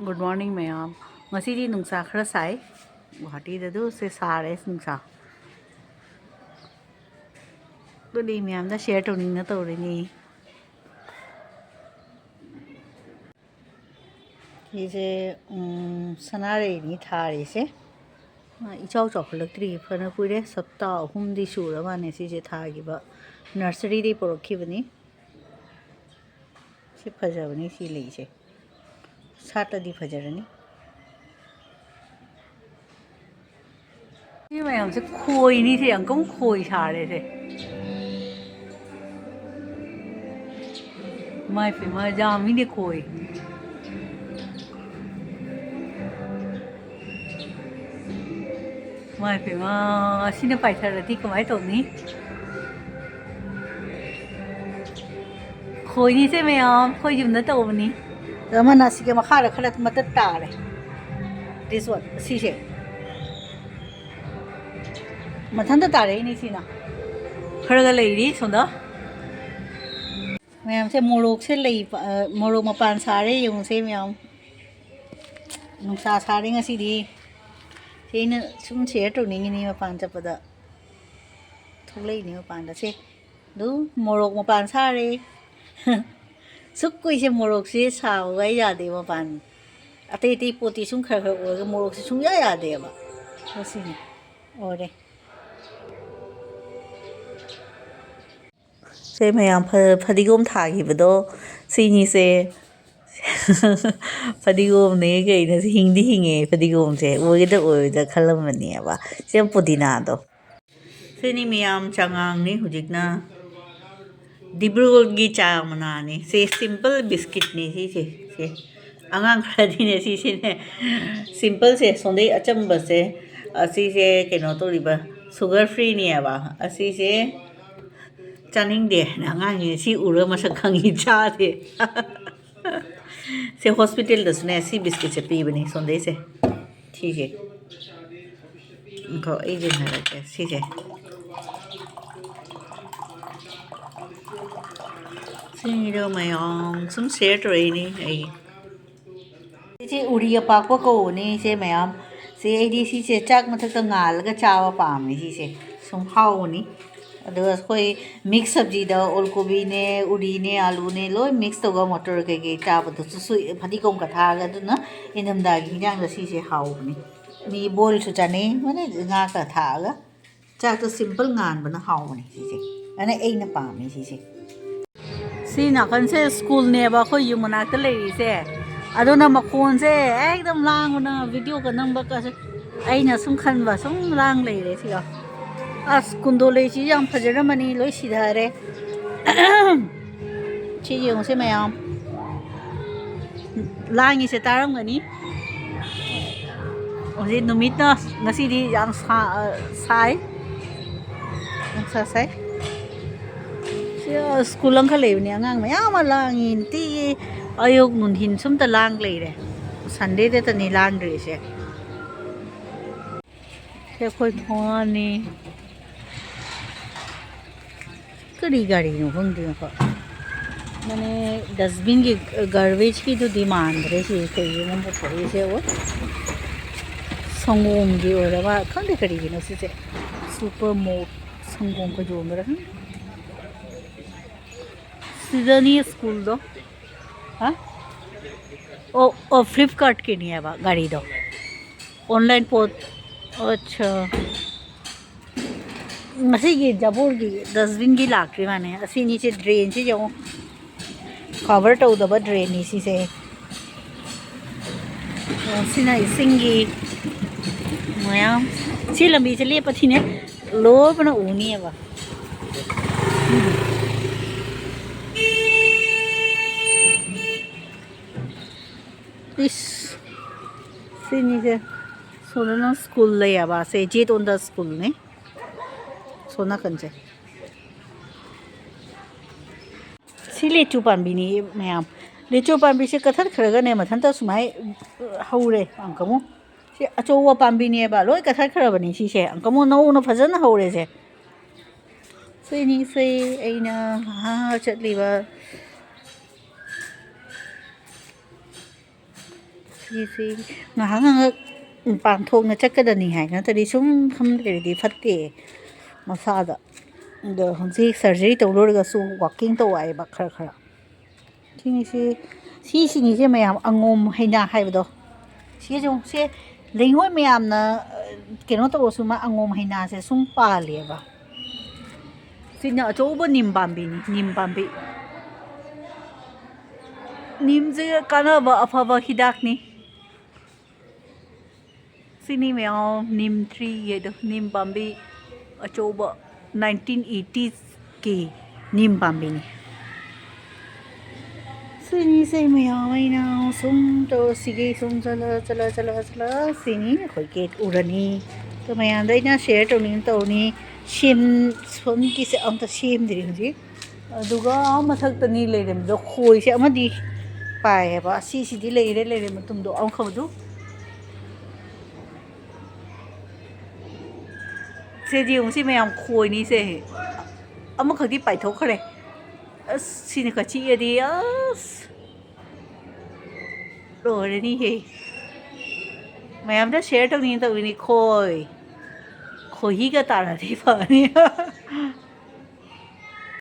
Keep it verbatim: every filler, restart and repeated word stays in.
Good morning, ꯃꯌꯥꯝ꯫ ꯉꯁꯤꯗꯤ ꯅꯨꯡꯁꯥ ꯈꯔ ꯁꯥꯏ꯫ ꯒꯨꯍꯥꯇꯤꯗ ꯑꯗꯨ ꯁꯦ ꯁꯥꯔꯦ ꯅꯨꯡꯁꯥ꯫ ꯑꯗꯨꯗꯤ ꯃꯌꯥꯝꯗ share ꯇꯧꯅꯤꯡꯅ ꯇꯧꯔꯤꯅꯤ꯫ ꯁꯤꯁꯦ, ꯎꯝ, ꯁꯅꯥꯔꯩꯅꯤ ꯊꯥꯔꯤꯁꯦ꯫ ꯃꯥ ꯏꯆꯥꯎ ꯆꯥꯎꯈꯠꯂꯛꯇ꯭ꯔꯤ꯫ ꯐꯅ ꯀꯨꯏꯔꯦ, ꯁꯞꯇꯥ ꯑꯍꯨꯝꯗꯤ ꯁꯨꯔ ꯃꯥꯜꯂꯦ ꯁꯤꯁꯦ ꯊꯥꯈꯤꯕ꯫ Nursery ꯗꯒꯤ ꯄꯨꯔꯛꯈꯤꯕꯅꯤ꯫ ꯁꯤ ꯐꯖꯕꯅꯤ ꯁꯤ ꯂꯩꯁꯦ꯫ ꯁꯥꯠꯂꯗꯤ ꯐꯖꯔꯅꯤ꯫ ꯁꯤ ꯃꯌꯥꯝꯁꯦ ꯈꯣꯏꯅꯤ, ꯁꯦ ꯌꯥꯝ ꯀꯟꯅ ꯈꯣꯏ ꯁꯥꯔꯦ ꯁꯦ꯫ ꯃꯥꯏ ꯄꯦꯝꯃ, ꯌꯥꯝꯃꯤꯅꯦ ꯈꯣꯏ꯫ ꯃꯥꯏ ꯄꯦꯝꯃ, ꯑꯁꯤꯅ ꯄꯥꯏꯊꯔꯗꯤ ꯀꯃꯥꯏ ꯇꯧꯅꯤ? ꯈꯣꯏꯅꯤꯁꯦ ꯃꯌꯥꯝ, ꯑꯩꯈꯣꯏ ꯌꯨꯝꯗ ꯇꯧꯕꯅꯤ꯫ ꯑꯃꯅ ꯑꯁꯤꯒꯤ ꯃꯈꯥꯗ ꯈꯔ ꯃꯇꯠ ꯇꯥꯔꯦ꯫ This one, ꯁꯤꯁꯦ꯫ ꯃꯊꯟꯇ ꯇꯥꯔꯛꯏꯅꯤ ꯁꯤꯅ꯫ ꯈꯔꯒ ꯂꯩꯔꯤ ꯁꯣꯝꯗ꯫ ꯃꯌꯥꯝꯁꯦ ꯃꯣꯔꯣꯛꯁꯦ ꯂꯩ, ꯑ, ꯃꯣꯔꯣꯛ ꯃꯄꯥꯟ ꯁꯥꯔꯦ ꯌꯦꯡꯉꯨꯁꯦ ꯃꯌꯥꯝ꯫ ꯅꯨꯡꯁꯥ ꯁꯥꯔꯦ ꯉꯁꯤꯗꯤ꯫ ꯁꯤ ꯑꯩꯅ ꯁꯨꯝ share ꯇꯧꯅꯤꯡꯉꯤꯅꯤ ꯃꯄꯥꯟ ꯆꯠꯄꯗ꯫ ꯊꯣꯛꯂꯛꯏꯅꯦ ꯃꯄꯥꯟꯗ꯫ ꯁꯦ, ꯑꯗꯨ ꯃꯣꯔꯣꯛ ꯃꯄꯥꯟ ꯁꯥꯔꯦ꯫ ꯁꯨꯛ ꯀꯨꯏꯁꯦ ꯃꯣꯔꯣꯛꯁꯦ ꯁꯥꯕ ꯌꯥꯗꯦ ꯃꯄꯥꯟ꯫ ꯑꯇꯩ ꯑꯇꯩ ꯄꯣꯠꯇꯤ ꯁꯨꯝ ꯈꯔ ꯈꯔ ꯑꯣꯏꯔꯒ ꯃꯣꯔꯣꯛꯁꯦ ꯁꯨꯡꯌꯥ ꯌꯥꯗꯦꯕ꯫ ꯃꯁꯤꯅꯤ ꯑꯣꯏꯔꯦ꯫ ꯁꯦ ꯃꯌꯥꯝ ꯐ-, ꯐꯗꯤꯒꯣꯝ ꯊꯥꯈꯤꯕꯗꯣ ꯁꯤꯅꯤꯁꯦ꯫ ꯐꯗꯤꯒꯣꯝꯅꯦ ꯀꯩꯅꯣ ꯁꯤ ꯍꯤꯡꯗꯤ ꯍꯤꯡꯉꯦ ꯐꯗꯤꯒꯣꯝꯁꯦ꯫ ꯑꯣꯏꯒꯗ꯭ꯔꯥ ꯑꯣꯏꯔꯣꯏꯗ꯭ꯔꯥ ꯈꯜꯂꯝꯕꯅꯦꯕ꯫ ꯁꯤ ꯄꯨꯗꯤꯅꯥꯗꯣ꯫ ꯁꯤꯅꯤ ꯃꯌꯥꯝ ꯆꯉꯥꯡꯅꯤ ꯍꯧꯖꯤꯛꯅ꯫ ꯗꯤꯕ꯭ꯔꯨꯒꯔꯒꯤ ꯆꯥ ꯃꯅꯥꯅꯤ꯫ ꯁꯤ simple biscuitꯅꯤ ꯁꯤꯁꯦ꯫ ꯁꯦ꯫ ꯑꯉꯥꯡ ꯈꯔꯗꯤꯅꯦ ꯁꯤꯁꯤꯅꯦ, simpleꯁꯦ, ꯁꯣꯝꯗꯩ ꯑꯆꯝꯕꯁꯦ, ꯑꯁꯤꯁꯦ ꯀꯩꯅꯣ ꯇꯧꯔꯤꯕ, sugar freeꯅꯦꯕ꯫ ꯑꯁꯤꯁꯦ ꯆꯥꯅꯤꯡꯗꯦ ꯍꯥꯏꯅ ꯑꯉꯥꯡꯁꯤꯡꯁꯦ ꯁꯤ ꯎꯔꯒ ꯃꯁꯛ ꯈꯪꯉꯤ, ꯆꯥꯗꯦ꯫ ꯁꯦ hospitalꯗꯁꯨꯅꯦ ꯁꯤ biscuitꯁꯦ ꯄꯤꯕꯅꯤ, ꯁꯣꯝꯗꯩꯁꯦ꯫ ꯁꯤꯁꯦ꯫ ꯉꯥꯏꯈꯣ, ꯑꯩ ꯌꯦꯡꯍꯜꯂꯛꯀꯦ꯫ ꯁꯤꯁꯦ꯫ ꯁꯤꯗꯣ ꯃꯌꯥꯝ ꯁꯨꯝ share ꯇꯧꯔꯛꯏꯅꯤ ꯑꯩ꯫ ꯁꯤꯁꯦ ꯎꯔꯤ ꯑꯄꯥꯛꯄ ꯀꯧꯕꯅꯦ ꯏꯆꯦ ꯃꯌꯥꯝ꯫ ꯁꯤ ꯑꯩꯗꯤ ꯁꯤꯁꯦ ꯆꯥꯛ ꯃꯊꯛꯇ ꯉꯥꯜꯂꯒ ꯆꯥꯕ ꯄꯥꯝꯃꯦ ꯁꯤꯁꯦ꯫ ꯁꯨꯝ ꯍꯥꯎꯕꯅꯤ꯫ ꯑꯗꯨꯒ ꯑꯩꯈꯣꯏ ꯃꯤꯛꯁ ꯁꯕꯖꯤꯗ ꯑꯣꯜ ꯀꯣꯕꯤꯅꯦ, ꯎꯔꯤꯅꯦ, ꯑꯥꯂꯨꯅꯦ ꯂꯣꯏ ꯃꯤꯛꯁ ꯇꯧꯔꯒ ꯃꯣꯇꯣꯔ ꯀꯩꯀꯩ ꯆꯥꯕꯗꯨꯁꯨ ꯁꯨꯏ-, ꯐꯗꯤꯒꯣꯝꯒ ꯊꯥꯛꯑꯒ ꯑꯗꯨꯅ ꯏꯪꯊꯝꯊꯥꯒꯤ ꯍꯤꯟꯖꯥꯡꯗ ꯁꯤꯁꯦ ꯍꯥꯎꯕꯅꯤ꯫ ꯃꯤ ꯕꯣꯏꯜꯁꯨ ꯆꯥꯅꯩ, ꯃꯥꯅ ꯉꯥ ꯈꯔ ꯊꯥꯛꯑꯒ꯫ ꯆꯥꯛꯇꯣ ꯁꯤꯝꯄꯜ ꯉꯥꯟꯕꯅ ꯍꯥꯎꯕꯅꯦ ꯁꯤꯁꯦ꯫ ꯑꯗꯨꯅ ꯑꯩꯅ ꯄꯥꯝꯃꯦ ꯁꯤꯁꯦ꯫ ꯁꯤ ꯅꯥꯀꯟꯁꯦ ꯁ꯭ꯀꯨꯜꯅꯦꯕ ꯑꯩꯈꯣꯏ ꯌꯨꯝ ꯃꯅꯥꯛꯇ ꯂꯩꯔꯤꯁꯦ꯫ ꯑꯗꯨꯅ ꯃꯈꯣꯟꯁꯦ ꯑꯦꯛꯗꯝ ꯂꯥꯡꯕꯅ ꯚꯤꯗꯤꯑꯣꯒ ꯅꯝꯕꯒꯁꯦ ꯑꯩꯅ ꯁꯨꯝ ꯈꯟꯕ ꯁꯨꯝ ꯂꯥꯡ ꯂꯩꯔꯦ ꯁꯤꯒ꯫ ꯑꯁ ꯀꯨꯟꯗꯣ ꯂꯩꯁꯤ ꯌꯥꯝ ꯐꯖꯔꯝꯃꯅꯤ ꯂꯣꯏ ꯁꯤꯊꯔꯦ꯫ ꯁꯤ ꯌꯦꯡꯉꯨꯁꯦ ꯃꯌꯥꯝ꯫ ꯂꯥꯡꯉꯤꯁꯦ ꯇꯥꯔꯝꯒꯅꯤ꯫ ꯍꯧꯖꯤꯛ ꯅꯨꯃꯤꯠꯅ ꯉꯁꯤꯗꯤ ꯌꯥꯝ ꯁꯥ-, ꯑ, ꯁꯥꯏ꯫ ꯅꯨꯡꯁꯥ ꯁꯥꯏ꯫ ꯁꯤ, ꯑ, ꯁ꯭ꯀꯨꯜ ꯑꯃꯈꯛ ꯂꯩꯕꯅꯦ, ꯑꯉꯥꯡ ꯃꯌꯥꯝ ꯑꯃ ꯂꯥꯡꯉꯤ꯫ ꯅꯨꯡꯇꯤꯒꯤ ꯑꯌꯨꯛ ꯅꯨꯡꯊꯤꯟ ꯁꯨꯝꯇ ꯂꯥꯡ ꯂꯩꯔꯦ꯫ ꯁꯟꯗꯦꯗꯇꯅꯤ ꯂꯥꯡꯗ꯭ꯔꯤꯁꯦ꯫ ꯁꯤ ꯑꯩꯈꯣꯏ ꯊꯣꯡꯒꯥꯟꯅꯤ꯫ ꯀꯔꯤ ꯒꯥꯔꯤꯅꯣ ꯈꯪꯗꯦ, ꯉꯥꯏꯈꯣ꯫ ꯃꯅꯦ, ꯗꯁꯕꯤꯟꯒꯤ, ꯒꯥꯔꯕꯦꯖꯀꯤꯗꯨꯗꯤ ꯃꯥꯟꯗ꯭ꯔꯦ ꯁꯤ ꯀꯩꯒꯤꯅꯣ ꯄꯨꯊꯣꯔꯛꯏꯁꯦ? ꯑꯣ, ꯁꯪꯒꯣꯝꯒꯤ ꯑꯣꯏꯔꯕ ꯈꯪꯗꯦ ꯀꯔꯤꯒꯤꯅꯣ ꯁꯤꯁꯦ꯫ ꯁꯨꯄꯔ ꯃꯣꯠ ꯁꯪꯒꯣꯝꯒ ꯌꯣꯟꯕ꯭ꯔꯥ ꯈꯪꯗꯦ꯫ ꯁꯤꯗꯅꯤ ꯁ꯭ꯀꯨꯜꯗꯣ꯫ ꯍꯥ? ꯑꯣ, ꯑꯣ, ꯐ꯭ꯂꯤꯞꯀꯥꯔꯠꯀꯤꯅꯦꯕ ꯒꯥꯔꯤꯗꯣ꯫ ꯑꯣꯟꯂꯥꯏꯟ ꯄꯣꯠ꯫ ꯑꯠꯁꯥ꯫ ꯉꯁꯤꯒꯤ ꯖꯥꯕꯣꯔꯒꯤ ꯗꯁꯕꯤꯟꯒꯤ ꯂꯥꯛꯇ꯭ꯔꯤ ꯃꯥꯅꯦ꯫ ꯑꯁꯤꯅꯤꯁꯦ ꯗ꯭ꯔꯦꯟꯁꯤ ꯌꯦꯡꯉꯣ꯫ ꯀꯚꯔ ꯇꯧꯗꯕ ꯗ꯭ꯔꯦꯟꯅꯤ ꯁꯤꯁꯦ꯫ ꯑꯣ, ꯁꯤꯅ ꯏꯁꯤꯡꯒꯤ ꯃꯌꯥꯝ꯫ ꯁꯤ ꯂꯝꯕꯤꯁꯦ ꯂꯦꯞꯄꯗꯤꯅꯦ ꯂꯣꯏꯕꯅ ꯎꯅꯤꯑꯕ꯫ ꯏꯁ, ꯁꯤꯅꯤꯁꯦ꯫ ꯁꯣꯝꯗꯅ ꯁ꯭ꯀꯨꯜ ꯂꯩꯌꯦꯕ꯫ ꯁꯦ ꯖꯦꯠ ꯑꯣꯟꯗ ꯁ꯭ꯀꯨꯜꯅꯦ꯫ ꯁꯣꯝ ꯅꯥꯀꯟꯁꯦ꯫ ꯁꯤ ꯂꯤꯆꯨ ꯄꯥꯝꯕꯤꯅꯤ ꯃꯌꯥꯝ꯫ ꯂꯤꯆꯨ ꯄꯥꯝꯕꯤꯁꯦ ꯀꯛꯊꯠꯈ꯭ꯔꯒꯅꯦ ꯃꯊꯟꯇ ꯁꯨꯃꯥꯏ ꯍꯧꯔꯦ ꯑꯪꯀꯃꯨ꯫ ꯁꯤ ꯑꯆꯧꯕ ꯄꯥꯝꯕꯤꯅꯦꯕ꯫ ꯂꯣꯏ ꯀꯛꯊꯠꯈ꯭ꯔꯕꯅꯤ ꯁꯤꯁꯦ꯫ ꯑꯪꯀꯃꯨ ꯅꯧꯅ ꯐꯖꯅ ꯍꯧꯔꯦꯁꯦ꯫ ꯁꯤꯅꯤꯁꯦ ꯑꯩꯅ ꯑꯍꯥꯟꯕ ꯆꯠꯂꯤꯕ꯫ ꯁꯤꯁꯤ ꯉꯥꯏꯍꯥꯛ ꯉꯥꯏꯍꯥꯛ ꯃꯄꯥꯟ ꯊꯣꯛꯅ ꯆꯠꯀꯗꯕꯅꯤ ꯍꯥꯏ, ꯅꯠꯇ꯭ꯔꯗꯤ ꯁꯨꯝ ꯐꯝ ꯂꯩꯔꯗꯤ ꯐꯠꯇꯦ ꯃꯁꯥꯗ꯫ ꯑꯗꯣ ꯍꯧꯖꯤꯛ ꯁꯔꯖꯔꯤ ꯇꯧ ꯂꯣꯏꯔꯒꯁꯨ ꯋꯥꯛꯀꯤꯡ ꯇꯧ ꯍꯥꯏꯕ ꯈꯔ ꯈꯔ꯫ ꯁꯤꯅꯤꯁꯤ, ꯁꯤꯁꯤꯅꯤꯁꯦ ꯃꯌꯥꯝ ꯑꯉꯣꯝ ꯍꯩꯅꯥ ꯍꯥꯏꯕꯗꯣ꯫ ꯁꯤꯁꯨ ꯁꯦ ꯂꯩꯉꯣꯏ ꯃꯌꯥꯝꯅ, ꯑ, ꯀꯩꯅꯣ ꯇꯧꯔꯁꯨ ꯃꯥ ꯑꯉꯣꯝ ꯍꯩꯅꯥꯁꯦ ꯁꯨꯝ ꯄꯥꯜꯂꯦꯕ꯫ ꯁꯤꯅ ꯑꯆꯧꯕ ꯅꯤꯝ ꯄꯥꯝꯕꯤꯅꯤ, ꯅꯤꯝ ꯄꯥꯝꯕꯤ꯫ ꯅꯤꯝꯁꯦ ꯀꯥꯟꯅꯕ ꯑꯐꯕ ꯍꯤꯗꯥꯛꯅꯤ꯫ ꯁꯤꯅꯤ ꯃꯌꯥꯝ ꯅꯤꯝ ꯇ꯭ꯔꯤ ꯍꯥꯏꯗꯣ, ꯅꯤꯝ ꯄꯥꯝꯕꯤ ꯑꯆꯧꯕ, ꯅꯥꯏꯟꯇꯤꯟ ꯑꯩꯠꯇꯤꯁꯀꯤ ꯅꯤꯝ ꯄꯥꯝꯕꯤꯅꯤ꯫ ꯁꯤꯅꯤꯁꯦ ꯃꯌꯥꯝ ꯑꯩꯅ ꯁꯨꯝ ꯇꯧꯔꯁꯤꯒꯦ, ꯁꯨꯝ ꯆꯠꯂ, ꯆꯠꯂ, ꯆꯠꯂ, ꯆꯠꯂ, ꯁꯤꯅꯤ ꯑꯩꯈꯣꯏ ꯒꯦꯠ ꯎꯔꯅꯤ꯫ ꯑꯗꯣ ꯃꯌꯥꯝꯗ ꯑꯩꯅ ꯁꯤꯌꯔ ꯇꯧꯅꯤꯡ ꯇꯧꯅꯤ꯫ ꯁꯦꯝ-, ꯁꯣꯝꯒꯤꯁꯦ ꯑꯝꯇ ꯁꯦꯝꯗ꯭ꯔꯤ ꯍꯧꯖꯤꯛ꯫ ꯑꯗꯨꯒ ꯑꯥ ꯃꯊꯛꯇꯅꯤ ꯂꯩꯔꯝꯕꯗꯣ, ꯈꯣꯏꯁꯦ ꯑꯃꯗꯤ ꯄꯥꯏꯌꯦꯕ꯫ ꯑꯁꯤꯁꯤꯗꯤ ꯂꯩꯔꯦ, ꯂꯩꯔꯦ, ꯃꯇꯨꯝꯗꯣ ꯑꯃꯈꯛ ꯑꯗꯨ꯫ ꯁꯤꯗꯤ ꯌꯦꯡꯉꯨ, ꯁꯤ ꯃꯌꯥꯝ ꯈꯣꯏꯅꯤꯁꯦ꯫ ꯑꯃꯈꯛꯇꯤ ꯄꯥꯏꯊꯣꯛꯈ꯭ꯔꯦ꯫ ꯑꯁ, ꯁꯤꯅ ꯀ ꯆꯤꯛꯑꯗꯤ, ꯑꯁ꯫ ꯂꯣꯏꯔꯅꯤꯍꯦ꯫ ꯃꯌꯥꯝꯗ ꯁꯤꯌꯔ ꯇꯧꯅꯤꯡ ꯇꯧꯅꯤ꯫ ꯈꯣꯏ꯫ ꯈꯣꯏꯍꯤꯒ ꯇꯥꯔꯗꯤ ꯐꯅꯤ꯫